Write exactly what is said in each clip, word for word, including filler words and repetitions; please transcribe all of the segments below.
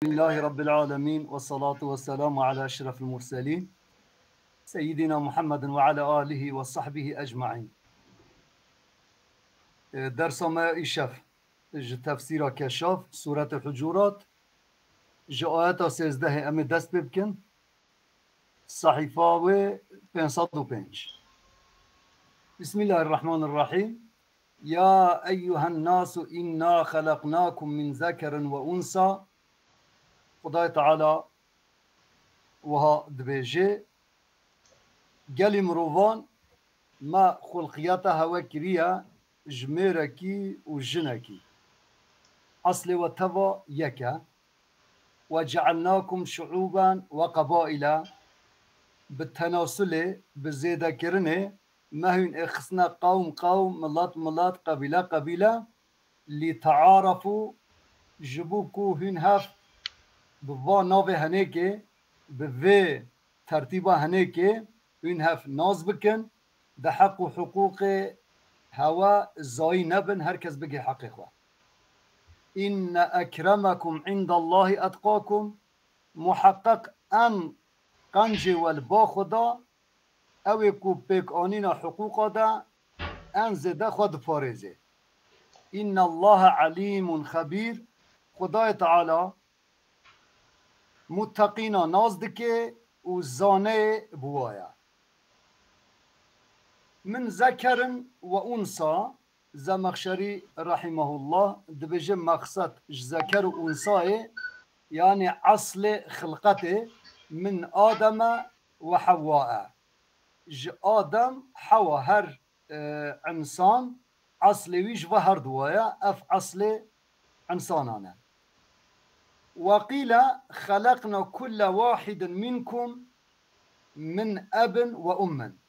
Elhamdülillahi Rabbil alemin ve salatu ve selamu ala eşrefil murselin. Seyyidina Muhammedin ve ala alihi ve sahbihi ecmain. E, dersa me îşev ji tefsîra Keşaf, Sûretê Hucurat, ji ayeta sêzdehê em ê dest pê bikin. Sehîfa wê pênc sed û pênc. Bismillahirrahmanirrahim. Ya eyyuhen nasu inna xelaqnakum min zekerin ve unsa. Xudayê Teala wiha dibêje, gelî mirovan, me xulqiyeta hewe kiriye ji mêrekî û jinekî. Eslê we teva yek e. Ve cealnakum şuûben ve qebaîle, bi tenasulê, bi zêdekirinê, me hûn ê xistine qewm qewm, milet milet, qebîle qebîle, lîtearefû, ji bo ku hûn hev bi va navê henêkê, bi vê tertîba henêkê hûn hev nas bikin, di heq û hiqûqê hewe zayî nebin, her kes bigê heqê xwe. Inne ekremekum indallahî etqakum, muheqeq en qencê we li ba Xweda, ew ê ku pêkanîna hiqûqa de en zêde xwe diparêzê. Innallaha alîmun xebîr, Xwedayê Teala muteqîna nas dike û zaneyê bi wa ye. Min zekerin ve unsa, Zemexşerî rahimehullah dibêje, mexsed ji zeker û unsayê, yanî eslê xilqetê, min Ademe ve Hewwa e. Ji Adem, Hewa, her, e, insan, eslê wî ji va herduwa ye, ev eslê insanan e. Ve qîle xeleqna kulle wahidin minkum min ebin ve ummin.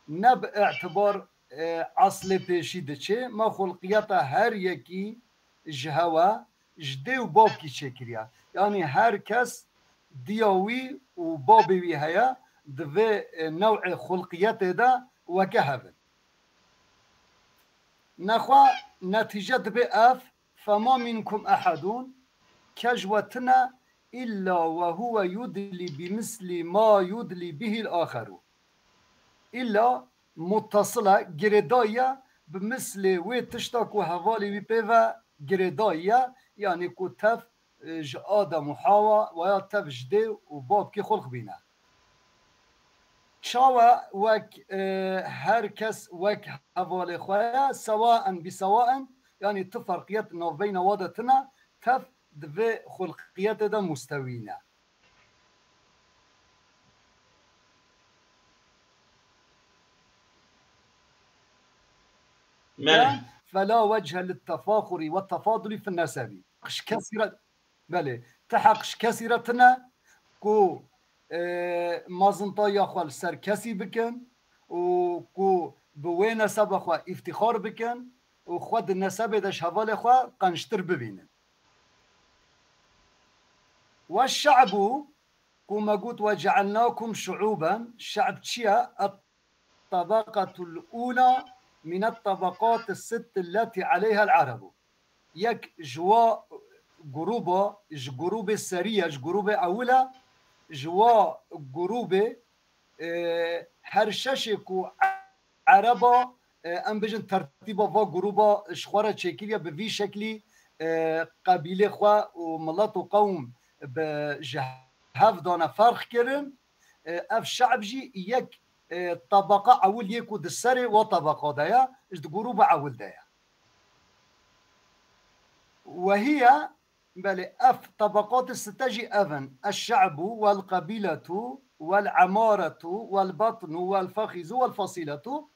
Ne bi îtibar, e, eslê pêşî diçe, me xulqiyeta her yekî ji hewe, ji dê û babkî çêkiriye. Yanî her kes diya wî û babê wî heye, di vê, e, new'ê xulqiyetê de weke hev in. Nexwe netîce dibe ev, fema minkum ehedun, kes ji we tune, illa ve huve yudlî bi mislî ma yudlî bihil axeru. Îlla muttasile, girêdayî ye, bi mislê wê tişta ku hevalê wî pê ve girêdayî ye, yanî ku tev, e, ji Adem û Hawa, waya tev ji dê û babkê xulq bîne. Çawa wek, e, her kes wek hevalê xwe ye, sewaen bi sewaen, yanî tu ferqiyet navbeyna wa de tune, tev di vê xulqiyetê de mustewî ne. Belê. Fela vechhe lit-tefaxurî ve tefadulî fin-nesebî. Ji kesî re, belê, ti heq ji kesî re tine ku, e, mezintayiya xwe li ser kesî bikin û ku bi wê neseba xwe îftîxar bikin û xwe di nesebê de ji hevalê xwe qenctir bibînin. Ve şe'bu, ku me got, "Ve cealnakum şu'uben", şe'b çi ye? Et-tabaqatul ula minet tabaqat sitt letî aleyhel erebu. Yek ji wa grûba, ji grûbê serî ye, ji grûbê ewil e, ji wa grûbê, e, her şeşê ku Ereba, e, em bijin tertîba va grûba ji xwe re çêkiriye, bi vî şeklî, e, qebîlê xwe û milet û qewm bi ji hev dane ferq kirin. E, ev şe'b jî yek, e, tebaqa ewil yê ku di serê wa tebaqa de ye, ji di grûba ewil de ye. Wehiye Belê, ev tabaqatê site jî ev in: eş-şe'bu wel-qebîletu wel-emaretu wel-batnu wel-fexîzu wel-fasîletu.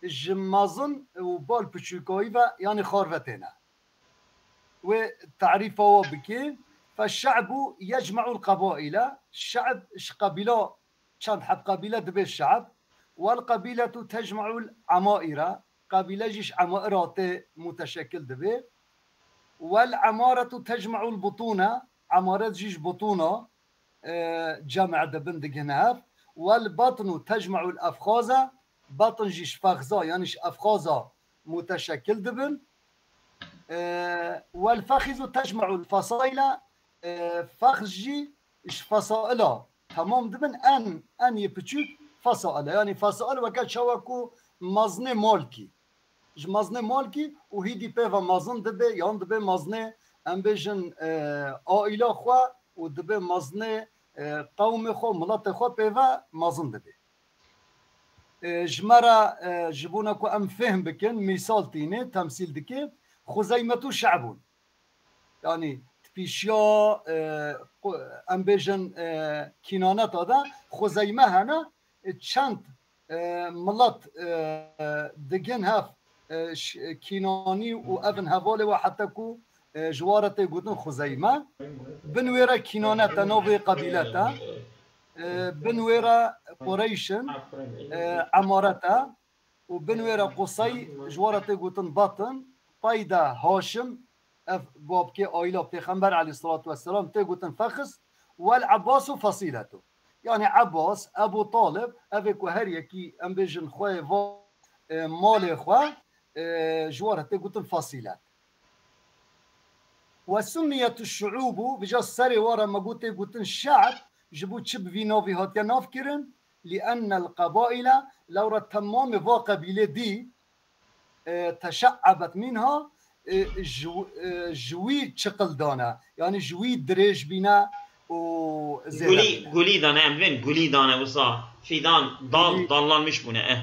Ji mezin û bal piçûkayî ve, yanî xar ve têne. Wê tarîfa wa bikê. Feş-şe'bu yecme'ul qebaîle. Şe'b ji qebîla çend heb qebîle dibe şe'b. Wel qebîletu tecme'ul emaîre. Qebîle jî ji emaîra tê muteşekil dibe. Wel emaretu tecme'ul butûne. Emaret jî ji butûna, e, cem' dibin, digihne hev. Wel batnu tecme'ul efxaze. Batn jî ji fexza, yanî ji efxaza muteşekil dibin. E, wel fexîzu tecme'ul fesaîle. e, fexz jî ji fesaila temam dibin, en, en yê piçûk fesail e. Yanî fesail weke çawa ku mezinê malkî. Ji mezinê malkî û hîdî pê ve mezin dibe, yan dibe mezinê, em bêjin, e, aîla xwe û dibe mezinê, e, qewmê xwe, miletê xwe pê ve mezin dibe. E, ji me re, e, ji bona ku em fêhm bikin, mîsal tîne, temsîl dike, Xuzeymetu şe'bûn. Yanî pîşiya, e, qu-, em bêjin, e, kînaneta de Xuzeyme hene, e, çend, e, milet, e, digin hev, e, ş-, kînanî û ev in hevalê we heta ku, e, ji wa re tê gotin Xuzeyme. Bin wê re kînane te, navê qebîle te. E, bin wê re Qureyş in, e, emare te. û bin wê re Qusey, ji wa re tê gotin Batin, pey de Haşim, ev babkê aîla Pêxember aleyhissalatu vesselam tê gotin Fexs, wel Ebbasu fasîletu. Yanî Ebbas, Ebu Talib, ev ê ku her yekî em bêjin xweyê va, e, malê xwe, e, ji wa re tê gotin fasîlet. Ve summiyetu şu'ûbu, vêca serê wa re me got tê gotin şe'b, ji bo çi bi vî navî hatiye nav kirin? Li ennel qebaîle, lewra temamê va qebîlê dî, e, teşe'ebet mînha, e, ji, e, ji wî çiqil dane. Yanî ji wî dirêj bîne û zêde Gulî, bîne. Gulî dane, em bên gulî dane wisa. Fîdan, dal, Gulî. Dallanmış bûne, eh.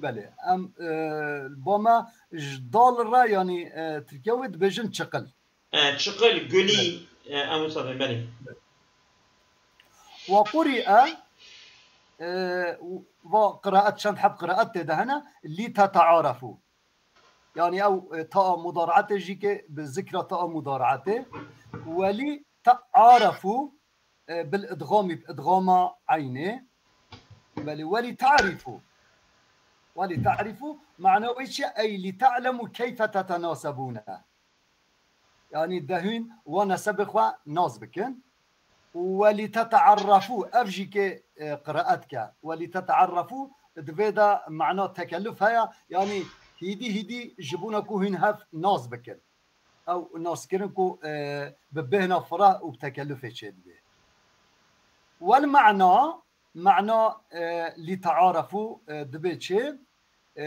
Belê. Em, e, ba me ji dal re, yanî, e, Tirkiye wê dibêjin çiqil. E, çiqil, gulî, Belê. E, em wisa dibên, belê. Ve quri'e, e, va qiraet, çend heb qiraet tê de hene, li tete'arefu. Yanî ew, e, taa mudaraetê jî ke bi zikra taa mudaraetê. Ve li te'arefu, e, bil idgamî, idgama eynê. Belê, ve li ta'rifu. Ve li ta'rifu, mana wê çi? Ey li ta'lemu keyfe tetenasebûne. Yanî de hûn wa nesebê xwe nas bikin. Û welî tete'errefû, ev jî kê, e, qiraet ke. Welî tete'errefû, di vê de mana tekelluf heye, yanî hîdî hîdî ji bona ku hûn hev nas bikin. Ew naskirin ku, e, bi bêhna fireh û bi tekellufê çêdibe. Wel ma'na, Ma'na, e, li ta'arefû, e, dibe çi? E,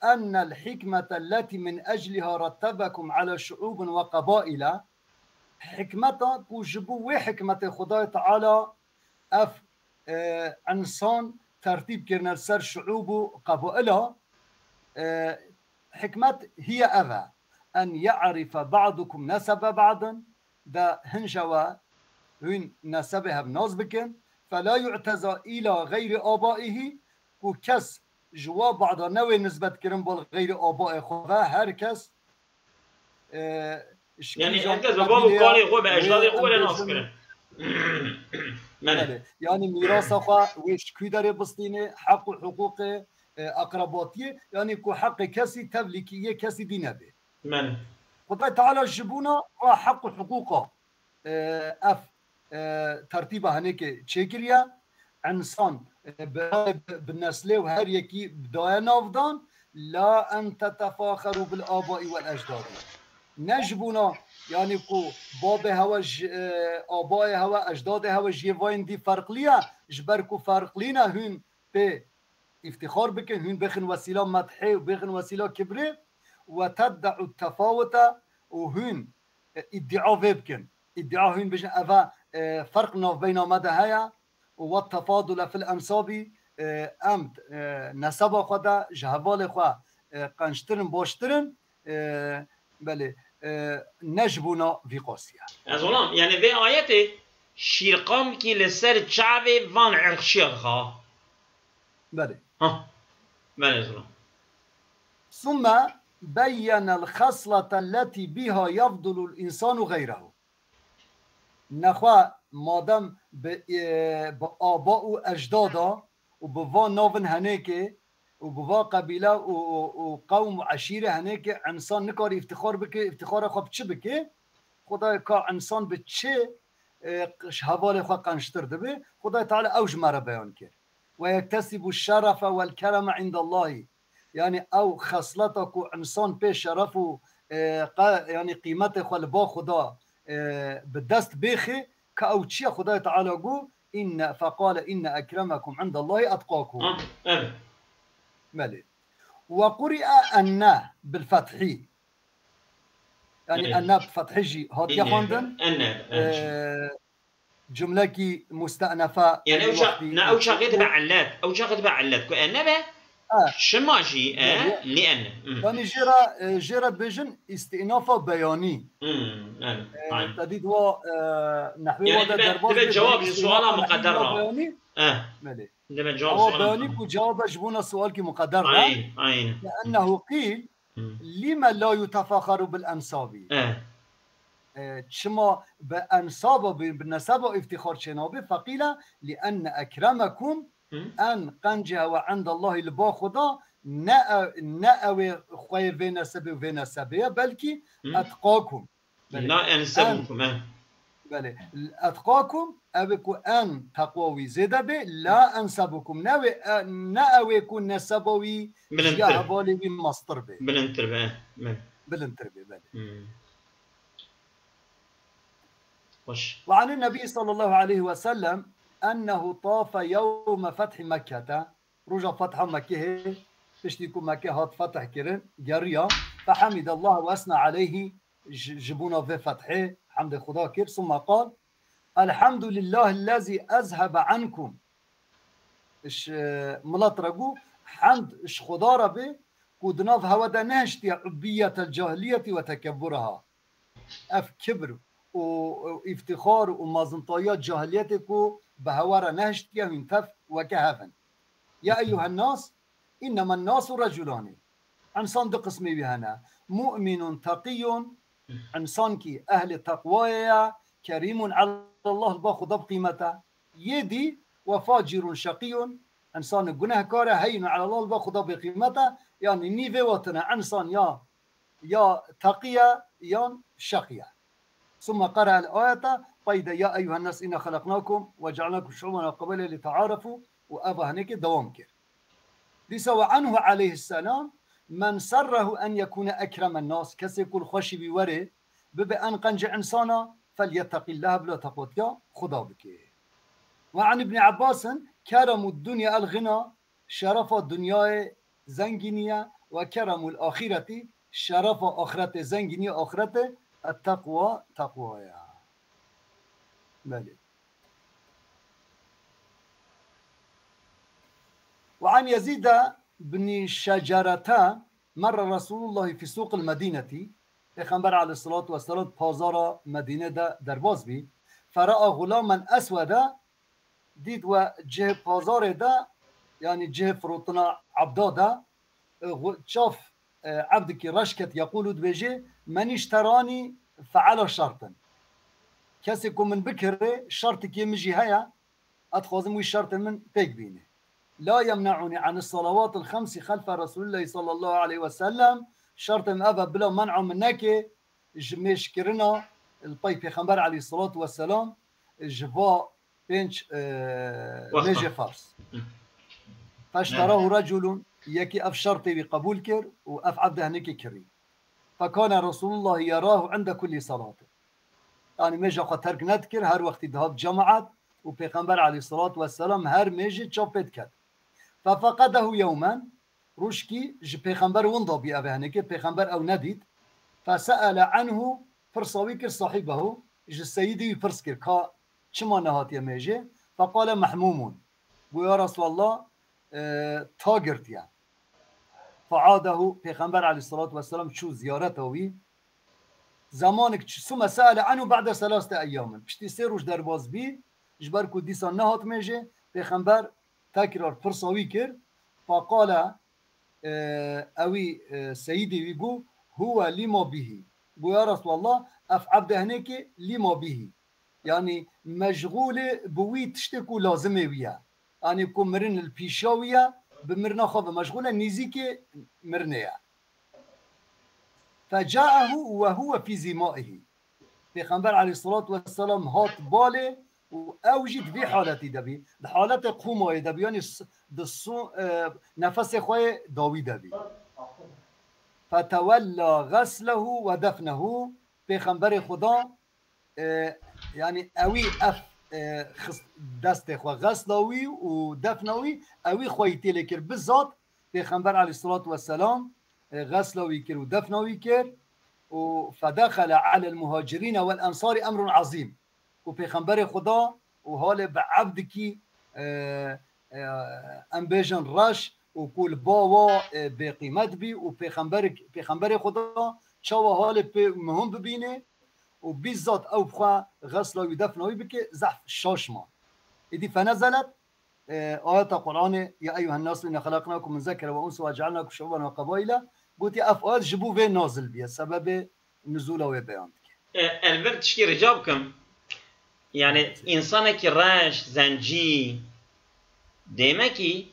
ennel hikmete lletî min ecliha rettebekum ala şu'ubin ve qabaila. Hikmeta ku ji bo wê hikmetê Xwedayê Teala ev, e, insan tertîb kirine li ser şu'ub û qabaila, e, hikmet hiye ev e. En ye'rife ba'dukum nesebe ba'din, de hinca we hûn nesebê hev nas bikin. Fela yu'teza ila geyri abaihi, ku kes ji wa ba'da newê nisbet kirin bal geyri abaê xwe ve, her kes, e, ji Yanî kîjan her kes bi bav û qebîlê ye, kalê xwe, bi wê ecdadê xwe em were nas bêjin, kirin. Belê. Belê. Yanî mîrasa xwe wê ji kû derê bistînê, heq û hiqûqê, e, aqrebatiyê, yanî ku heqê kesî tevlî kî yê kesî dî nebe. Belê. Xwedayê Teala ji bona va heq û hiqûqa, e, ev, e, tertîba henêkê çêkiriye. Însan, e, bi, bi, bi neslê û her yekî daye navdan, la en tetefaxeru bil abai wel ecdadi. Ne ji bona, yanî ku babê hewe ji, e, abayê hewe, ecdadê hewe ji yê vayên dî ferqlî ye, ji ber ku ferqlî ne hûn pê îftîxar bikin, hûn bêxin wesîla medhê û bêxin wesîla kibrê, we tedde'u tefawute, û hûn, e, îddia vê bikin. Îddia hûn bijin, eve, e, ferq navbeyna me de heye, û we tefadule fil ensabî, e, em, e, neseba xwe de ji hevalê xwe, e, qençtir in, baştir in, e, belê, e, ne ji bona vî qasî ye. Ez olam, yani vê ayetê şîrqamkî li ser çavê van irqçiya xa. Belê. Ha. Belê, ez olam. Summe beyyenel xeslete lletî biha yefdulul însanu geyrehu. Nexwe madem bi, e, bi aba û ecdada û bi van navin henêkê û bi va qebîle û, û, û qewm û eşîrê henêkê însan nikare îftixar bike, îftixara xwe bi çi bike? Xwedayê ka însan bi çi, e, ji hevalê xwe qençtir dibe? Xwedayê Teala ew ji me re beyan kir. Ve yektesîbu şerefe wel kereme îndallahî. Yanî ew xesleta ku însan pê şeref û, e, qe-, yanî qîmetê xwe li ba Xuda, e, bi dest bêxê, ka ew çiya Xwedayê Teala got, inne, feqale inne ekremekum indallahi etqakum. Ha, evet. Belê. Ve quri'a enne bil fethî. Yani Evet. enne bi fethî jî hatiye Enne. xwendin. Enne. Evet. E, cumlekî muste'nefe. Yani ew ça, wextî- na ew çaxê dibe illet. Ew çaxê dibe illet. Ku enne be, Ha. şima jî, e, Yani- li enne. Hmm. Yani jê re, e, jê re dibêjin îstînafa beyanî. Hmm, evet. E, Aynen. Te dît wa, e, nehwê Yani wa de dibe- derbas dibe bê, cewab bi ji îstînafa suala nehwî muqedder wa re. beyanî. Eh, Belê. dibe cewab Ewa suala beyanî muqedder. Ku cewaba ji bona sualkî muqedder be. Aynen, aynen. Ennehu qîl, Hmm. lime la yutefaxaru bil ensabi. Eh, E, çima bi ensaba, bi, bi neseba îftîxar çênabê? Feqîle, li enne ekremekum, Hı. en qencê hewe endallahî li ba Xuda, ne, e, ne ew ê xweyê vê nesebê û vê nesebê ye, belkî Hı. etqakum. Belê. La ensebukum, eh. Belê. Etqakum, ew ê ku en teqwa wî zêde bê, la ensebukum, ne wê, e, ne ew ê ku neseba wî Bilintir. jiya hevalê wî mestir bê. Bilintir be, eh. Belê. Bilintir bê, belê. Hmm. Xweş. وعن النبي صلى الله عليه وسلم أنه طاف يوم فتح مكة. Roja fetha Mekkehê, piştî ku Mekke hat fetih kirin, geriya. فحمد الله وأثنى عليه, ji, ji bona vê fethê hemdê Xuda kir. ثم قال: الحمد لله الذي أذهب عنكم. Ji, e, milet re got, hemd ji Xuda re bê, ku di nav hewe de nehiştiye عبية الجاهلية وتكبرها. Ev kibr û, û îftîxar û mezintayiya cahiliyetê ku bi hewe re nehiştiye, hûn tev weke hev in. Ya eyyuhen nas, innema nasu reculani. Însan du qismê wî hene. Mu'minun teqiyun, însankî ehlê teqwayê ye, kerîmun elallah, li ba Xuda bi qîmet e. Yê dî, we facirun şeqiyun, însanek gunehkar e, heyyinun elallah, li ba Xuda bêqîmet e. Yanî nîvê we tune, însan ya ya teqiye yan şeqiye. ثم قرأ الآية, peyde, يا أيها الناس إنا خلقناكم وجعلناكم شعوبا وقبائل لتعارفوا, û eva hinekê dewam kir. Dîsa وعنه عليه السلام: من سره أن يكون أكرم الناس, kesê ku li xweşî wî werê, bibe en qencê însana, فليتق الله, bila teqwatiya Xuda bike. وعن ابن عباس: كرم الدنيا الغنى, şerefa dinyayê zengînî ye, وكرم الآخرة, şerefa axiretê, zengîniya axiretê, التقوى, teqwa ye. Belê. وعن يزيد بن شجرة مر رسول الله في سوق المدينة, Pêxember aleyhissalatu vesselam pazara Medîne de derbas bî. فرأى غلاما أسودا, dît we cihê pazarê de, yanî cihê firotina ebda de, e, xwe-, çav, e, ebdikî reş ket, يقول, dibêje, من اشتراني فعلى شرط. Kesê ku min bikirê, şertikê min jî heye, ez dixwazim wî şertê min pêk bîne. لا يمنعني عن الصلوات الخمس خلف رسول الله صلى الله عليه وسلم, şertê min ev e, bila men'a min neke ji mêjkirina li pey Pêxember aleyhissalatu vesselam, ji va pênc, e, Wexta. Mêjê ferz. Hı. فاشتراه رجل, yekî ev şertê wî qebûl kir û ev ebde hinekê kirî. فكان رسول الله يراه عند كل صلاة. Yanî mêja xwe terk nedikir, her wextî dihat cemaet û Pêxember aleyhissalatu vesselam her mêjê çav pê diket. ففقده يوما, rojkî ji Pêxember winda bî, ev hinekê Pêxember ew nedît. فسأل عنه, pirsa wî kir صاحبه, ji seyidê wî pirs kir, ka çima nehatiye mêjê? فقال: مهموم. Got, ya Resulallah, e, ta girtiye. فعاده, Pêxember aleyhissalatu vesselam çû ziyareta wî. Zemanek çi-, ثم سأل عنه بعد ثلاثة أيام. Piştî sê roj derbas bî, ji ber ku dîsa nehat mêjê, Pêxember tekrar pirsa wî kir. فقال, e, ewî, e, seyidê wî got, هو لما به. Got, ya Resulallah, ev ebde hinekê لما به. Yanî meşgûlê bi wî tiştê ku lazimê wî ye. Yanî ku mirin li pîşiya wî ye, bi mirina xwe ve meşgûl e, nêzîkê mirinê ye. فجاءه وهو في ظمائه. Pêxember aleyhissalatu vesselam hat balê û ew jî di vî haletî de bî. Di haletê qomayê de bî, yanî s-, di su-, e, nefesê xwe yê dawî de bî. فتولى غسله ودفنه. Pêxemberê Xuda e, yanî ewî ev, e, xist destê xwe, xesla wî û defna wî, ewî xweyî tê lê kir. Bizat Pêxember aleyhissalatu vesselam, e, xesla wî kir û defna wî kir û fedexele alel muhacirîne vel ensarî emrun azîm. Ku Pêxemberê Xuda û halê bi evdikî, e, e, em bêjin reş û ku li ba wa, e, bêqîmet bî û Pêxemberik-, Pêxemberê Xuda çawa halê pê muhim bibîne û bîzat ew bi xwe xesla wî defna wî bike, zehf şaş ma. Êdî fenezelet, e, ayeta Qur'anê, "Ya eyyuhen nasu inna xelaqnakum min zekere ve unsa ve cealnakum şu'uben ve qabaile", gotiye ev ayet ji bo vê nazil biye, sebebê nuzula wê beyan dike. E, ez vir tişkî rica bikim. Yani insanekî reş, zencî, demekî,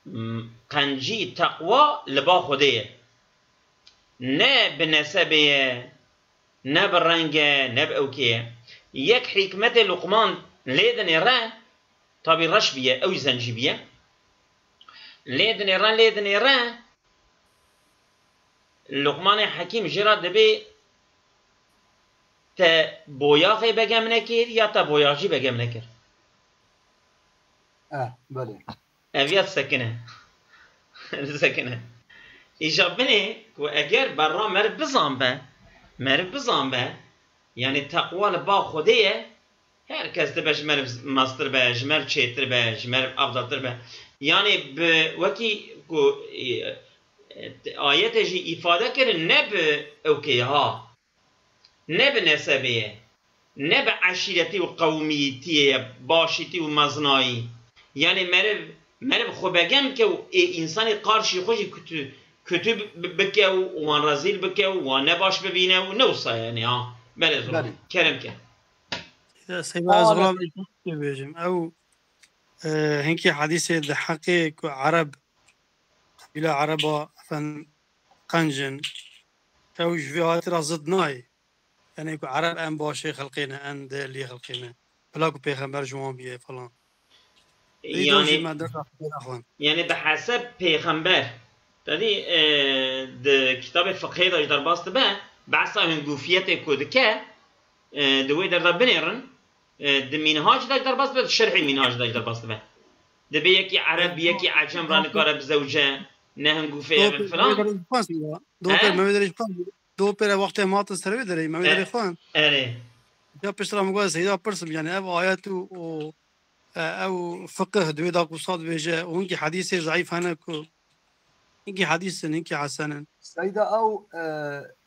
m, qencî, teqwa li ba Xwedê ye. Ne bi nesebê ye, ne bi reng e, ne bi ewkê ye. Yek hikmetê Luqman lê dinêre, tabî reş biye, ew zencî biye. Lê dinêre, lê dinêre, Luqmanê Hekîm jê re dibê te boyaxê begem nekir ya te boyaxcî begem nekir. Eh, belê. Ev ya sekine. Sekine. Îja binê ku eger berra meriv bizan be, meriv bizan be, yani teqwa li ba Xwedê ye, her kes dibe ji meriv mastir be, ji meriv çêtir be, ji meriv avdaltir be. Yani bi wekî ku, e, e, ayetê jî îfade kirin, ne bi ewkê ha. Ne bi nesebê ye, ne bi eşîretî û qewmiyetiyê ye, başîtî û mezinayî. Yani meriv, meriv xwe begem ke û ê însanê qarşî xwe jî kutu, kutu bi-, bike û wan rezîl bike û wan nebaş bibîne û ne wisa yani ha. Belê zor. Belê. Kerem ke. Ya Seyda, ez Aa, xwe bêjim. Ew, e, hinkî hedîsê di heqê ku Ereb, qebîla Ereba, efendim, qenc in. Ew ji vê ayetê re zid nayê. Yani ku Ereb en başê xelqê ne, en değerliyê xelqê ne. Bila ku pêxember ji wan bûye falan. Ê, doh jî Yani, me dest axivê nexwin. Yani bi heseb pêxember. Tedî, e, di kitabê fiqhê de ji derbas dibe, behsa hingûfiyetê ku dike, e, di wê derda binêrin, e, di mînhac de ji derbas dibe, di şerhê mînhac de ji derbas dibe. Dibê yekî Ereb, yekî Ecem ra nikare bizewce, ne hingûfê ye filan. Doh pê me wê derê ji xwe. He? Doh pê me wê derê ji xwe. Doh pê re wextê em hatin ser wê derê, me wê E, derê xwe. Erê. Ya piştre min got, Seyda pirsim, yani ev ayet û, û, e, ew fiqh di wê de ku sa dibêje, û hinkî hedîsê zeîf hene ku, hinkî hedîs in, hinkî hesen in. Seyda ew, e,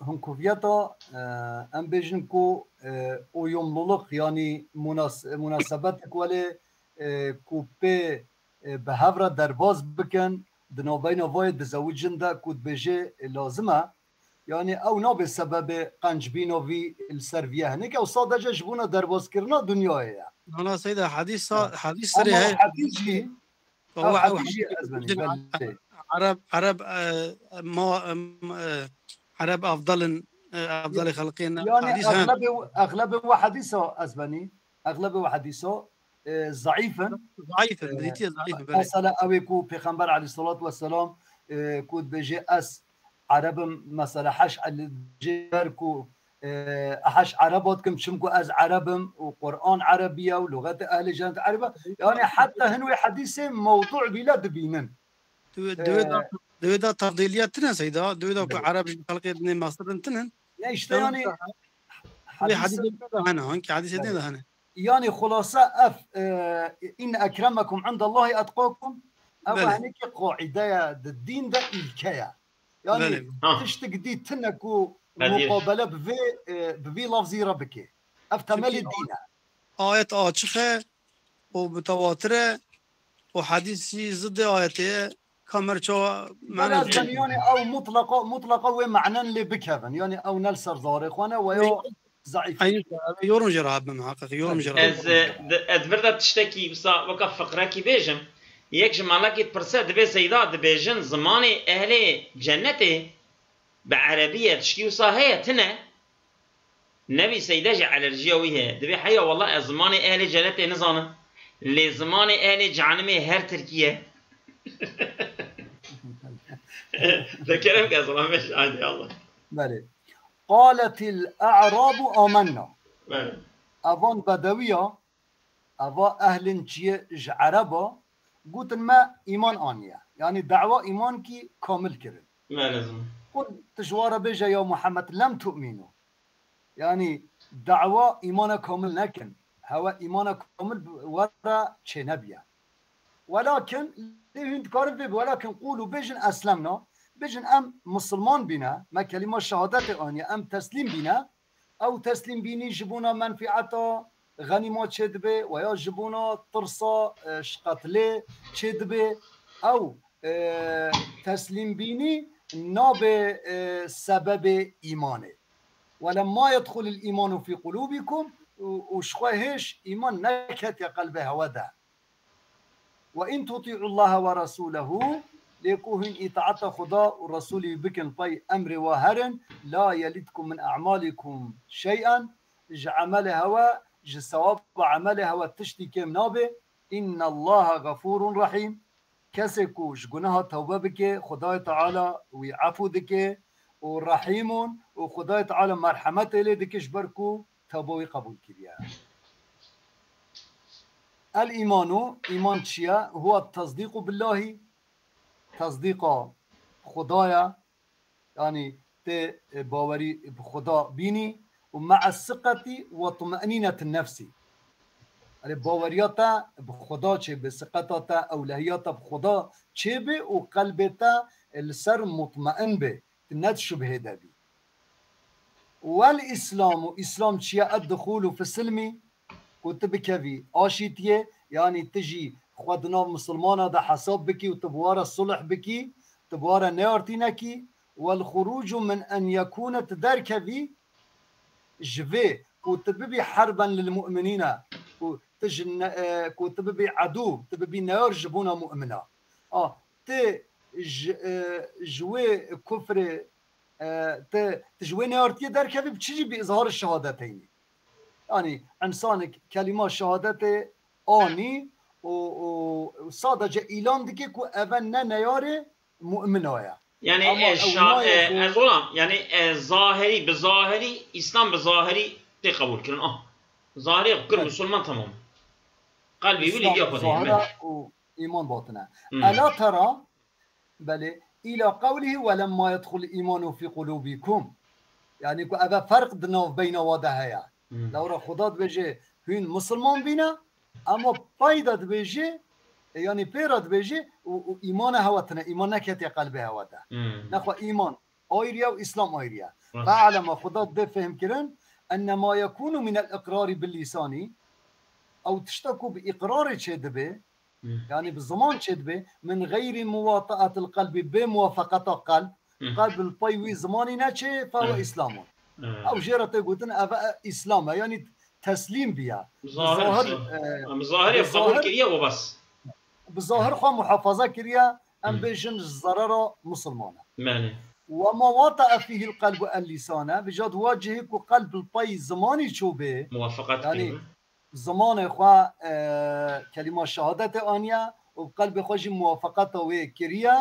hinkuviyeta, e, em bêjin ku, e, uyumluluk, yani munas-, munasebetek welê, e, ku pê, e, bi hev re derbas bikin, di navbeyna vayê dizewicin de ku dibêje, e, lazim e, yani ew nabe sebebê qencbîna vî li ser viye hinekî, ew sadece ji bona derbaskirina dinyayê ye. Nana Seyda, hedîsa, He. Hedîs serê Ama heye. Hedîs jî, Ew, ew ew hedîs jî hedîs ez benî, jin belê. Ereb, Ereb, e, ma, em, e, Ereb afdal in, e, afdalê xelqê ne. Yani Hedîs he. Exlebê, exlebê we hedîsa ez benî, exlebê we hedîsa, e, zeîf in. Zeîf in, E, bi dîtiyê zeîf in, belê. Mesela ew ê ku Pêxember aleyhissalatu vesselam, e, ku dibêje ez Ereb im, mesela heş el-, ji ber ku, e, heş Ereba dikim, çimku ez Ereb im û Quran Erebî ye û luxetê ehlê cennet Ereb e. Yani heta hin wê hedîsê mewdu bîle dibînin. Di wê, di wê de, E, di wê de tefdîliya tine Seyda, di wê de ku Belê. Ereb ji xelkê dinê mestir in tinin. Ne işte Yanî yani da, wê hedîsê hedîsê de hene, hangi hedîsê Belê. De hene. Yani xulasa ev, e, inne ekremekum indallahi etqakum, ev Belê. Hinekî qaideya di dîn de îlkeya. Yani Belê. Ha. Tiştik dî tine ku Hadi. Muqabele bi vê, e, bi vî lafzî re bike. Ev temelî Çünkü dîn e. Ayet açık e, o mütevatir e, o hadîs jî zidê ayetê ye, kamer çawa Belê, mana ez ben yani ew mutlaqa, mutlaqa wê manen lê bikevin. Yani ew ne li ser zarê xwe ne, we ya zeîf. Aynı şey, abi, yorum jê re abi muhakkak, yorum jê re. Ez, e, di-, ez vir de tiştekî wisa weka fiqrekî bêjim. Yek ji malekî dipirse, dibê Seyda dibêjin zimanê ehlê cennetê bi erebî ye, tişkî wisa heye, tine? Nebî Seyda jî alerjiya wî heye. Dibê heya wallah ez zimanê ehlê cennetê nizanim. Lê zimanê ehlê cehenimê her tirkî ye. De kerem ke zilamê şahidê Allah. Belê. Qaletil a'rabu amenna. Belê. Evan bedewiya, eva ehlin çiyê ji Ereba, gotin me îman aniye. Yanî dawa îmankî kamil kirin. Belê zim. Qul, tu ji wa re bêje ya Muhammed, lem tu'minu. Yanî dawa îmana kamil nekin. Hewe îmana kamil bi we re çênebiye. Welakin, lê hûn dikarin vê, welakin qûlû bêjin eslemna, bêjin em misilman bîne, me kelîma şehadetê aniye, em teslîm bîne, ew teslîm bînî ji bona menfîeta xenîma çêdibe, weya ji bona tirsa, e, ji qetlê çêdibe, ew, e, teslîm bînî nabe, e, sebebê îmanê. Welemma yedxulil îmanu fî qulûbîkum, û, û ji xwe hêj îman neketiye qelbê hewe de. Ve in tuti'ullaha ve rasulehu, lê ku hûn îtaeta Xuda û Resûlî bikin, pey emrê wa herin, la yelidkum min a'malikum şey'en, ji emelê hewe, ji sewaba emelê hewe tiştî kêm nabe. Innallaha gafurun rahîm. Kesê ku ji gunaha tewbe bike, Xudayê Teala wî efû dike û rehîmun û Xudayê Teala merhemetê lê dike ji ber ku tewba wî qebûl kiriye. El îmanu, îman çi ye? Huwa tesdîqu billahî, tesdîqa Xwedaya, yanî tê, e, bawerî bi Xweda bînî û me'e siqetî we tumenînetin nefsî. Erê baweriya te bi Xweda çêbe, siqeta te, ewlehiya te bi Xweda çêbe û qelbê te, e, li ser mutmein be, tu ne di şubhê de bî. Wel Îslam û Îslam çi ye? Ed-duxûlu fis-silmî, ku tu bikevî aşîtiyê, yanî tu jî xwe di nav misilmana de hesab bikî û tu bi wa re sulh bikî, tu bi wa re neyartî nekî, wel xurucu min en yekûne, tu derkevî ji vê ku tu bibî herben lil mu'minîne, ku tu ji ne-, e, ku tu bibî edû, tu bibî neyar ji bona mu'mina. A, tu ji, e, ji wê kufrê, e, tu, tu ji wê neyartiyê derkevî, bi çi jî bi izhar şehadeteynî. Yanî insanek kelîma şehadetê anî û, û sadece îlan dike ku eve ne neyarê mu'mina ye. Yani Ama e, ew şa-, nayê e, ku ez olam, yani e, zahiri, bi zahiri, İslam bi zahiri tê qebul kirin. Ah. Zahiri kir Evet. Musulman tamam. Kalbi wî Îslam lê xwe zahira û îman batine. Hmm. Ela tera, belê, îla qewlihî welemma yedxul îmanu fî qulûbîkum. Yani ku eve ferq di nav beyna wa de heye. Hmm. Lewra Xuda dibêje hûn misilman bîne, ama pay de dibêje, e, yani pê re dibêje û, û îmana hewe tine, îman neketiye qelbê hewe de. Hmm. Nexwe îman ayriye û Îslam ayriye. Rast. Fe'leme, Xuda dê fehmkirin, ennema yekûnu minel iqrarî bil lîsanî, ew tişta ku bi îqrarê çêdibe, Hmm. yani bi ziman çêdibe, min xeyrî muwata'atil qelbî, bê muwafaqeta qelb, Hmm. qelb li pey wî zimanî neçê, fewe Hmm. Îslamun. Hmm. Ew jê re tê gotin, ev e, Îslam e, yani teslîm biya. Zahir, Zahir, Îslam. e, Em zahir bi ev qebul zahir kiriye û bes. Bi zahir xwe muhafaza kiriye, em Hmm. bêjin ji zerera musulmana. Belê. Ve ma wata'a fîhil qelbu el lîsane, bi jad wa cihê ku qelb li pey zimanî çû bê, Muwafaqet yani kiriye. Zimanê xwe, e, kelîma şehadetê aniye û bi qelbê xwe jî muwafaqeta wê kiriye,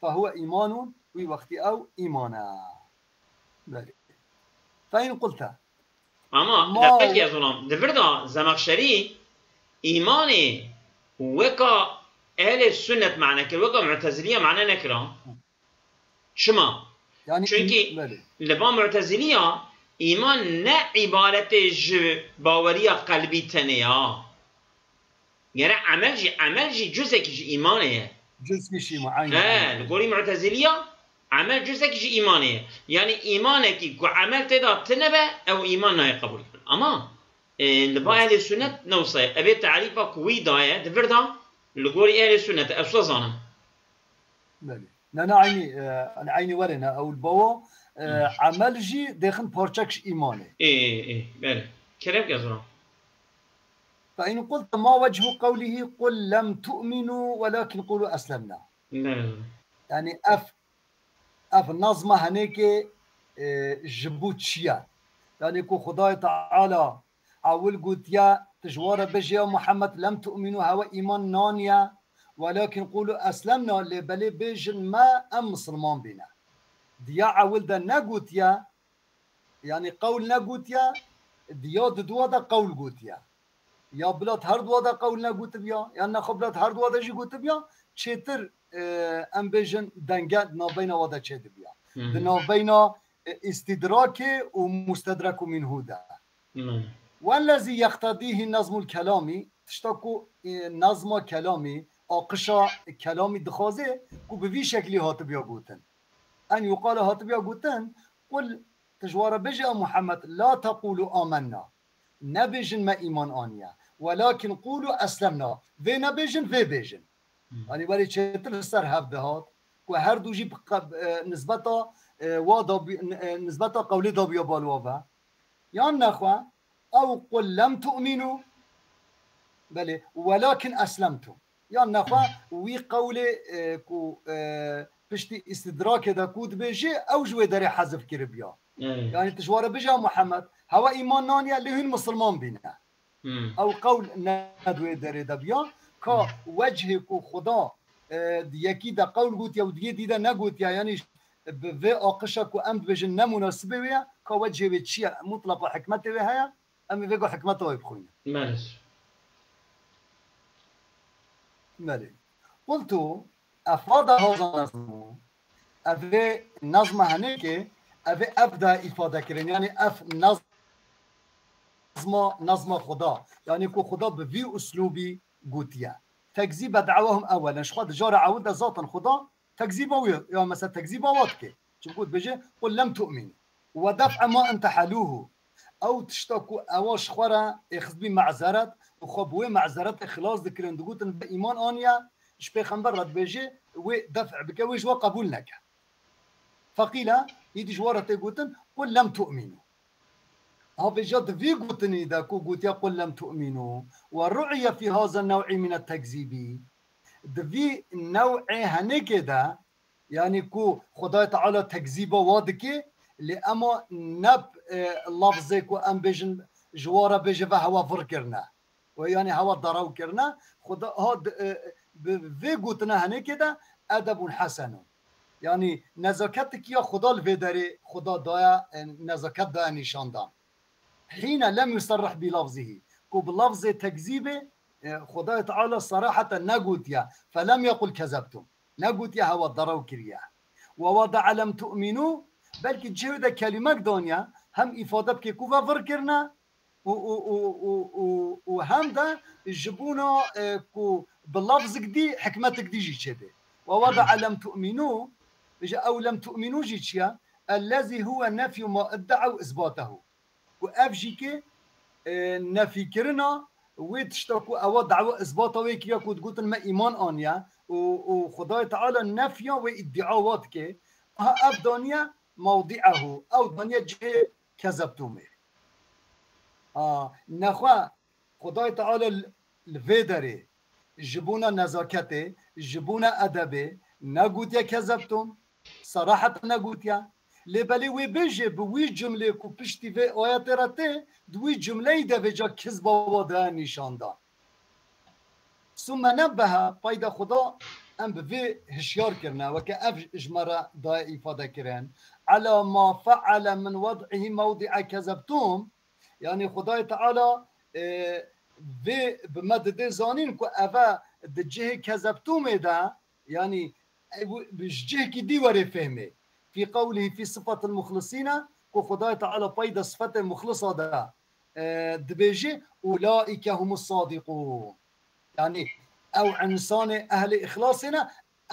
fehuwe îmanun, wî wextî ew îman e. Belê. Fe in qulte. Ama Ma depekî ez olam. Di vir de Zemexşerî îmanê weka ehlê sunnet mane kir, weka Mu'teziliye mane nekira. Çima? Yani Çunkî îm-, belê. Li ba Mu'teziliya îman ne îbaretê ji baweriya qelbî tenê ya. Gere emel jî, emel jî cuzekî ji îmanê ye. Cuzkî ji îman, aynen, He, aynen. Li gorî Mu'teziliya emel cuzekî ji îmanê ye. Yani îmanekî ku emel tê de tine be, ew îman nayê qebûl kirin. Ama, e, li ba ehlê sunnet ne wisa ye. Evê tarîfa ku wî daye, di vir de li gorî ehlê sunnet, ez wisa zanim. Belê. Ne, ne, eynî, e, eynî were ne, ew li bawa, e, Hmm. emel jî dêxin parçek ji îmanê. Ê, ê, ê, belê. Kerem ke zora. Fe in qulte ma wechu qewlihî qul lem tu'minu welakin qulu eslemna. Belê zora. Yani ev, ev nazma henêkê, e, ji bo çi ye? Yani ku Xwedayê Teala ewil gotiye, tu ji wan re bêje ya Muhammed, lem tu'minu, hewe îman naniye, welakin qulu eslemna, lê belê bêjin me, em misilman bîne. Diya ewil de negotiye, Yanî qewl negotiye, di ya di dua de qewl gotiye. Ya bila di her dua de qewl negotibûya, yan nexwe bila di her dua de jî gotibûya, çêtir, e, em bêjin denge di navbeyna wa de çêdibûya. Di navbeyna, e, îstîdrakê û mustedreku minhu de. Wellezî yeqtedîhî nezmul kelamî, tişta ku, e, nezma kelamî, aqişa kelamî dixwaze ku bi vî şeklî hatibûya gotin. En yuqale hatibûya gotin, qul, tu ji wan re bêje, ya Muhammed, la teqûlû amenna. Nebêjin me îman aniye. Welakîn qûlû eslemna. Vê nebêjin, vê bêjin. Yanî werê çêtir li ser hev dihat ku her du jî bi qe-, e, nisbeta, e, wa dabî-, e, nisbeta qewlê dabûya bal wa ve. Yan nexwe, ew qul lem tu'minu. Belê, welakîn eslemtum. Yan nexwe wî qewlê, e, ku, e, piştî îstidrakê de ku dibêjê, ew ji wê derê hezif kiribûya. Yanî tu ji wan re bêje, ya Muhammed, hewa îman naniye, lê hûn misilman bîne. Ew qewl ne di wê derê de bûya. Ka wecihê ku Xuda, e, di yekî de qewl gotiye û di yê dî de negotiye, yanî bi vê aqişa ku em dibêjin ne munasibê wê ye, ka wecihê wê çi ye? Mutleqa hikmetê wê heye. Em ê vê go hikmeta wê bixwînin. Belê. Belê. Qultu, efada haza nazmu. Ev ê nazma henêkê, ev ê ev de îfade kirin. Yanî ev nazma, nazma Xuda. Yanî ku Xuda bi vî uslûbî gotiye. Tekzîbe da'wahum ewwelen. Ji xwe di cara ewil de zaten Xuda tekzîba wî, ya mesela tekzîba wa dike. Çimku dibêje, "Qul lem tu'minu." Ve def'e ma entehelûhu. Ew tişta ku ewa ji xwe re êxistbî mezeret û xwe bi wê mezeretê xilas dikirin, digotin, "Bi îman aniye", ji pêxember re dibêje, wê def' bike, wê ji we qebûl neke. Feqîle, îdî ji we re tê gotin, "Qul lem tu'minu." Ha vêca di vî gotinî de ku gotiye, "Qul lem tu'minu." Ve ru'iye fî haza new'î mine tekzîbî. Di vî new'ê henêkê de, yanî ku Xwedayê Teala tekzîba wa dike, lê ema ne, e, lafzê ku em bêjin, ji wa re bêje ve hewa vir kirine. We yanî hewa derew kirine. Xuda ha di, e, bi vê gotina henêkê de edebun hesenun. Yanî nezaketik ya Xuda li vê derê Xuda daye, e, nezaket daye nîşandan. Hîne lem yuserrih bi lafzihi. Ku bi lafzê tekzîbê, e, Xwedayê Teala seraheten negotiye. Felem yequl kezebtum. Negotiye hewa derew kiriye. Ve wada'a lem tu'minu, belkî cihê de kelîmek daniye, hem îfade bike ku ve vir kirine û, û, û, û, û, û hem de ji bona, e, ku bi lafzik dî, hikmetik dî jî çêbe. Ve wada'a lem tu'minu, ji ew lem tu'minu jî çi ye? Ellezî huwe nefyu ma idde'ew isbatehu. Ku ev jî ke, e, nefîkirina wê tişta ku ewa dawa isbata wê kiriya ku digotin me îman aniye û, û Xwedayê Teala nefya wê îddia wa dike. Aha ev daniye mewdi'ehu, ew daniye cihê kezebtumê. A, nexwe Xwedayê Teala li, li vê derê ji bona nezaketê, ji bona edebê negotiye kezebtum, seraheten negotiye. Lê belê wê bêje bi wî cumlê ku piştî vê ayetê re tê, di wî cumleyî de vêca kizba wa daye nîşandan. Summe nebbehe, peyda Xuda em bi vê hişyar kirine, weke ev ji me re daye îfade kirin. Ela ma fe'ele min wed'ihi mewdi'e kezebtum, yanî Xwedayê Teala, e, vê bi me didê zanîn ku eve di cihê kezebtumê de, yanî, e, bi ji cihekî dî werê fehmê. Fî qewlihî fî sifatil muxlisîne, ku Xwedayê Teala peyda sifetê muxlisa de, e, dibêje, "Ulaîke humus sadîqûn." Yanî, ew însanê ehlê îxlasê ne,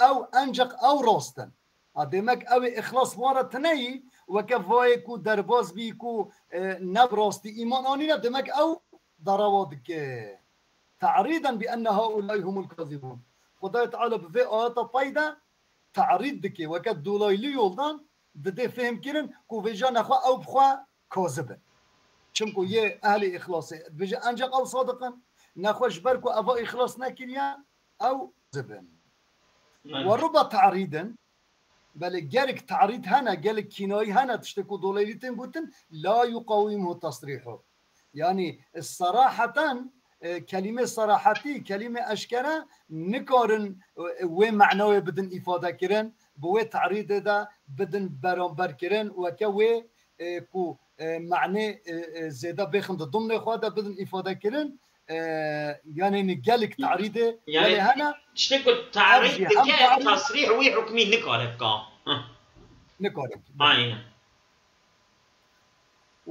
ew enceq ew rast in. Ha, demek ew ê îxlas wan re tine yî, weke vayê ku derbaz bî ku, e, ne bi rastî îman anîne, demek ew derewa dike. Te'rîden bi enne haulâi humul kazibûn. Xwedayê Teala bi vê ayeta pey de te'rîd dike, weke dolaylı yoldan didê fêhm kirin ku vêca nexwe ew bi xwe kazib in. Çimku yê ehlê îxlasê dibêje enceq ew sadiq in, nexwe ji ber ku eva îxlas nekiriye, ew kazib in. Ve ruba te'rîdin, belê gelek te'rîd hene, gelek kînayî hene, tiştê ku dolaylı tên gotin, la yuqawimhu tasrîhu. Yanî seraheten, e, kelîmê serahetî, kelîmê eşkere nikarin, e, wê menayê bidin îfade kirin, bi wê te'rîdê de bidin beramber kirin, weke wê, e, ku, e, manê, e, e, zêde bêxin di dumnê xwe de bidin îfade kirin, e, yanî gelek tarîdê Yani gelê hene. Tiştek ku tarîd Ev jî hem dike tarîd- tasrîh wî hukmî nikare bika. Heh, Nikare. Aynen.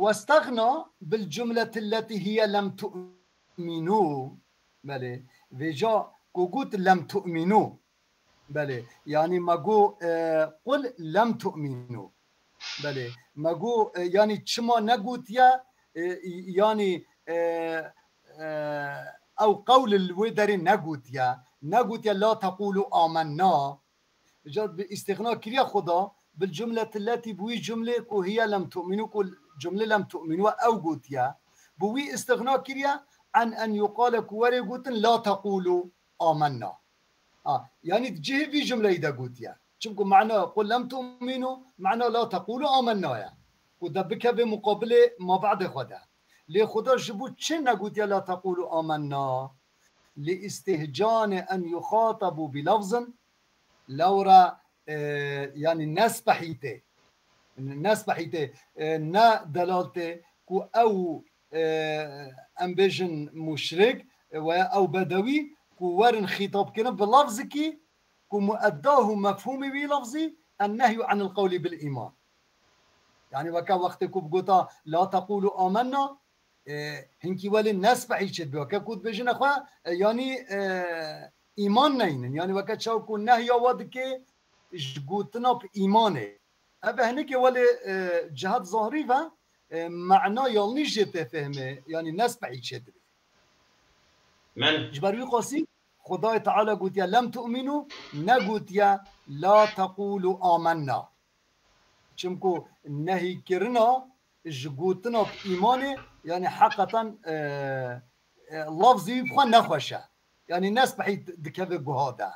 واستغنى بالجملة التي هي لم تؤمنوا. Belê. Vêca ku got lem tu'minu. Belê. Yanî me got, e, qul lem tu'minu. Belê. Me got, e, yanî çima negotiye, e, yanî, e, e, ew qewl li wê derê negotiye. Negotiye la tequlu amenna. Ca bi îstixna kiriye Xuda, bil cumleti letî, bi wî cumlê ku hiye lem tu'minu, ku cumlê lem tu'minu ew gotiye. Bi wî îstixna kiriye, en en yuqale, ku were gotin la tequlu amenna. Ha, yanî di cihê vî cumleyî de gotiye. Çimku mana qul lem tu'minu, mana la tequlu amenna ye. Ku de bikeve muqabilê mabadê xwe de. Lê Xuda ji bo çi negotiye la tequlu amenna? Li istihcane en yuxatabu bi lafzin, lewra, e, yanî nespehîtê. Nespehîtê, e, ne delaltê ku ew, e, em bêjin muşrik, e, veya ew bedewî ku werin xîtab kirin bi lafzikî ku mueddahu mefhûmî wî lafzî en nehyu anil qewlî bil îman. Yanî weke wextê ku bigota la tequlu amenna, e, hinkî welê nespehî çêdibe. Weke ku dibêjine xwe, e, yanî, e, îman neynin. Yanî weke çaw ku nehya we dike ji gotina bi îmanê. Ev e hinekê welê, e, cihet zahirî ve, e, mana yanlîş jê tê fehmê. Yanî nespehî çêdibe. Men Ji ber wî qasî Xwedayê Teala gotiye lem tu'minu, negotiye la tequlu amenna. Çimku nehîkirina ji gotina bi îmanê, yanî heqeten, e, e, lafzî wî bi xwe nexweş e. Yanî nespehî dikeve guha de.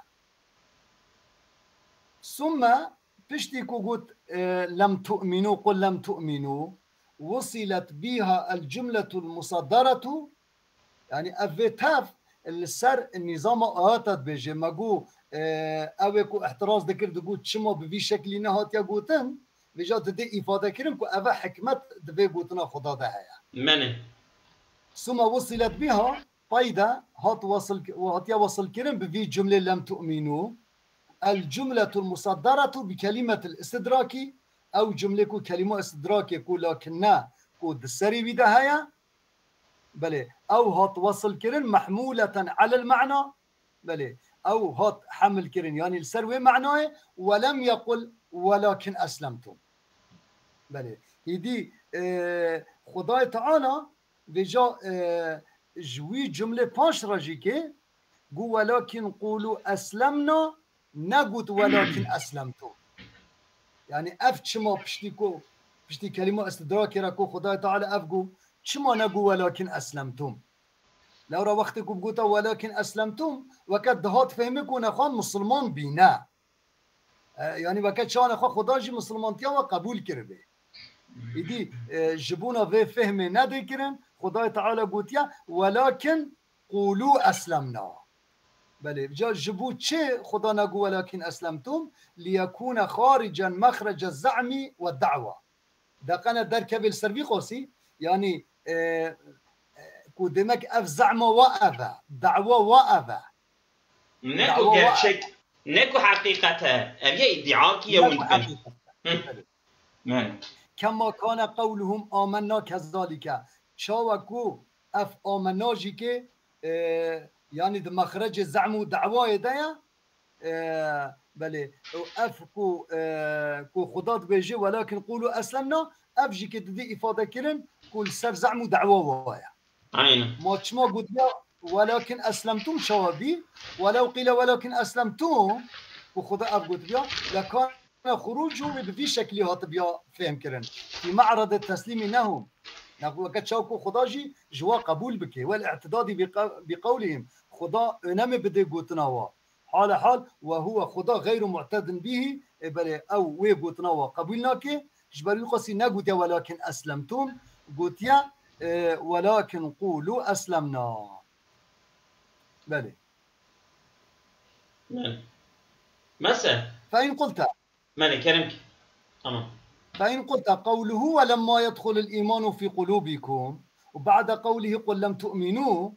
Summe piştî ku got, e, lem tu'minu, qul lem tu'minu, wusilet biha el cumletul musaddaretu, yanî ev vê tev li ser nîzama ayata dibêje. Me got, e, ew ê ku ihtiraz dikir, digot çima bi vî şeklî nehatiye gotin, vêca didê îfade kirin ku ev e hikmet di vê gotina Xuda de heye. Menê. Suma wusilet biha, pay de hat wasil, hatiye wasil kirin bi vî cumlê lem tu'minu. El cumletul musaddaretu bi kelimetil istidraki, ew cumlê ku kelîma istidrakê ku lakinne ku di serê wî de heye, belê, ew hat wasil kirin mehmûleten alel ma'na, belê, ew hat hemil kirin, yanî li ser wê manayê, we lem yequl welakin eslemtum. Belê, hîdî, e, Xwedayê Teala vêca, e, ji wî cumlê paş re jî kê, got welakin qulu eslemna, negot welakin eslemtum. Yanî ev çima piştî ku, piştî kelîma istidrakê re ku Xwedayê Teala ev got, çima negot welakin eslemtum? Lewra wextê ku bigota welakin eslemtum, weke dihat fehmê ku nexwe misilman bîne. E, yanî weke çawa nexwe Xuda jî misilmantiya we qebûl kiribê. Îdî, e, ji bona vê fehmê nedê kirin, Xwedayê Teala gotiye, welakin qulu eslemna. Belê, ca ji bo çi Xuda negot welakin eslemtum? Liyekûne xaricen mexrece ze'mî we da'wa. Deqene derkevê li ser vî qasî, yanî, e, e, ku demek ev ze'ma we ev e, da'wa we ev e. Ne ku gerçek, ne ku heqîqet e. Ev ye îdîakî ye hûn dikin. Hı. Men. Kema kane qewluhum amenna kezalike. Çawa ku ev amenna jî ke, e, yanî di mexrecê ze'm û dawayê de ye, e, belê, û ev ku, e, ku Xuda dibêje, welakin qulu eslemna, ev jî ke didî îfade kirin ku li ser ze'm û dawa waye. Aynen. Ma çima gotiya welakin eslemtum çawa bî? Welew qîle welakin eslemtum, ku Xuda ev gotiya, lekane xurucu wê bi vî şeklî hatibiya fêhm kirin. Fî me'redê teslîmî nehum. Weke çaw ku Xuda jî ji wa qebûl bike. Wel i'tidadî bi qe-, bi qewlihim. Xuda önemê bide gotina wa. Hale hal, we huwe Xuda xeyru mu'tedin bihî, e, belê ew wê gotina wa qebûl nake, ji ber wî qasî negotiye welakin eslemtum, gotiye, e, welakin qulu eslemna. Belê. Men. Mese. Fe in qulte. Mene, kerem ki. Tamam. فإن قلت قوله ولما يدخل الإيمان في قلوبكم وبعد قوله قل لم تؤمنوا،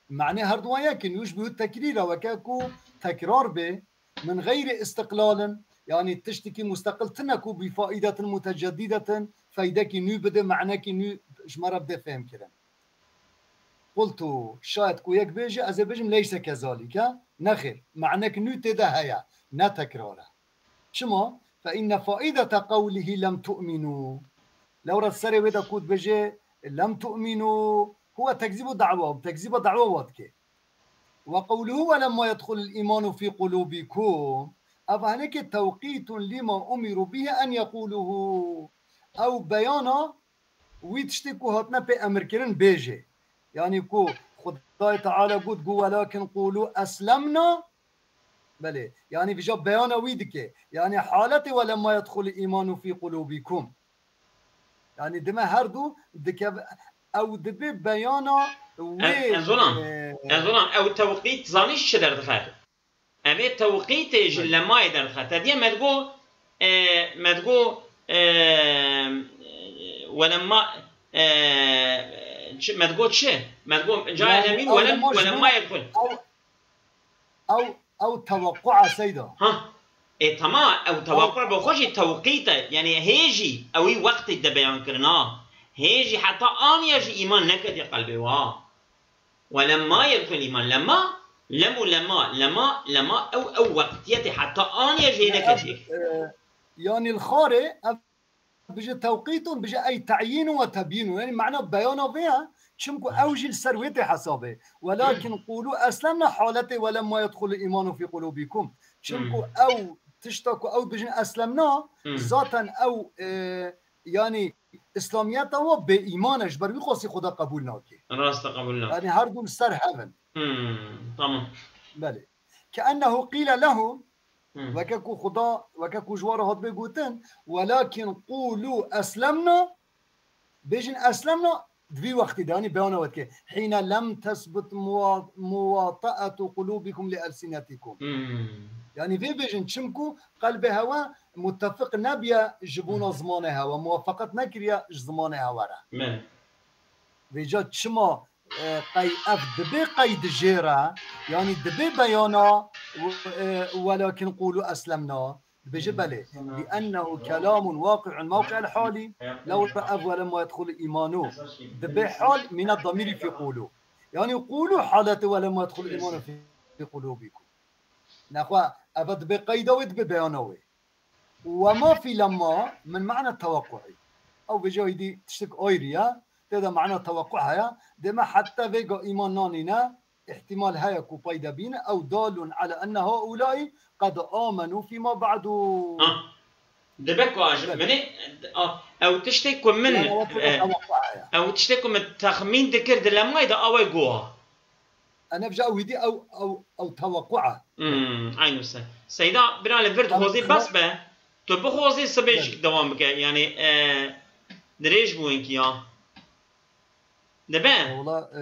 معنى her duwa yek in, yushbihu tekrîra, weke ku tekrar be, min geyri istiqlalin, yani tiştekî musteqil tine ku bi faidetin muteceddidetin, feydekî nû bide, manekî nû ji me re bide fehmkirin. Qultu, şayet ku yek bêje, ez ê bêjim leyse kezalike, nexêr, manek nû tê de heye, ne tekrar e. Çima? Fe inne faidete qewlihi lem tu'minu. Lewra serê wê de ku dibêje lem tu'minu, huwe tekzîbu da'wa, tekzîba da'wa wa dike. Ve qewluhu ve lemma yedxulul îmanu fî qulûbîkum. Ev hinekê tewqîtun lîma umîru bîhi en yeqûluhu. Ew beyana wî tiştê ku hatine pê emirkirin bêje. Yanî ku Xwedayê Teala got, got, "Welakin qûlû eslemna." Belê. Yanî vîja beyana wî dike. Yanî haletê "Welemma yedxulul îmanu fî qulûbîkum." Yanî dime her du dikeve, ew dibe beyana wê, Ez, ez zonan, e, ez zonan, ew tewqît zanî çi derdixe? Em ê tewqîtê ji Belê. lemayê derdixe. Te diye me digo, e, me digo, e, welemma, e, çi, me digo çi? Me digo, cayê Yanî lemîn ew welem, lema ji welemma bo yedxul. Ew, ew, ew tewequa seyda. Ha. E, tamam, ew Ew tewequa bo xwe jî tewqît e. Yanî hê jî ewî wextê de beyan kirin ha. Hê jî heta aniya jî îman neketiye qelbê wa. Welemma yedxul îman. Lema, lem û lema, lema, lema, ew, ew weqtiyetê heta aniye jê Ne, neketiye. ev, e, yanî li xarê ev bije tewqîtun, bije ey te'yînun ve tebyînun. Yanî mana beyana vê ye, çimku ew jî li ser wê tê hesabê. Welakin qûlû eslemna haletê welemma yedxulul îmanu fî qulûbîkum. Çimku Hmm. ew tişta ku ew dibijin eslemna, Hmm. zaten ew, e, yanî, îslamiyeta wa bê îman e, ji ber wî qasî Xweda qebûl nake. Rast e, qebûl nake. Yanî her du li ser hev in. Hmm, tamam. Belê. Keennehu qîle lehum, Hmm. weke ku Xweda, weke ku ji wan re hatibê gotin, "Welakin qûlû eslemna", bêjin "eslemna", di vî wextî de, yanî beyana we dike. "Hîne lem tesbut muwa-, muwataetu qulûbikum li elsinetikum." Hmm. Yanî vê bêjin, çimku qelbê hewe mutefiq nebiye ji bona Hmm. zimanê hewe, muwafaqet nekiriye ji zimanê hewe re. Me. Vêca çima, e, qey-, ev dibe qeyd jê re, yanî dibe beyana, e, "Welakin qûlû eslemna", dibêje belê. "Li'ennehu kelamun waqi'un mewqi'el halî", lewra ev "Welemma yedxulul îmanu" dibe hal mîna damîrî fî qûlû. Yanî qûlû haletê "Welemma yedxulul îmanu fî qulûbîkum". Nexwe, eva dibe qeyda wê, dibe beyana wê. Wema fî lemma min mana tewekku'î. Ew vêca êdî tiştek ayrî ye. Tê de mana tewekku heye. Dê me heta vêga îman nanîne, îhtimal heye ku peyda bîne. Ew dalun ala enne haulâi qed amenû fîma ba'du. Ha. Dibe ku a ji Belê. minê, a, ew tiştê ku min, Yani, ew tê de e, tewekku heye. ew tiştê ku min texmîn dikir di lemayê de awê goha. Ev ne vêca ew êdî ew, ew, ew tewekku e. Hmm, eynû se. Seyda, bira li vir Tamam, dixwazî tamam. bes be. Tu bixwazî sibê Belê. jî dewam bike. Yanî, e, dirêj bû hinkî ya. Dibe? Wala, e,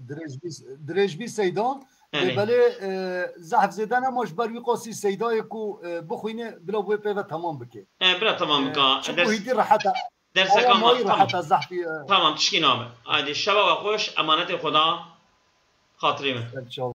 dirêj bî, dirêj bî Seyda. Belê. Lê belê, e, zehf zêde nema ji ber wî qasî Seydayê ku, e, bixwîne bila wê pê ve temam bike. E, bira temam E, bika. çimkû Ders, hîdî rehet e. derseka Ewa me, mayî tamam. rehet e zehfî, e. Tamam, tişkî nabe. Haydi, şeva we xweş, emanetê Xweda, xatirê me. Ser çav.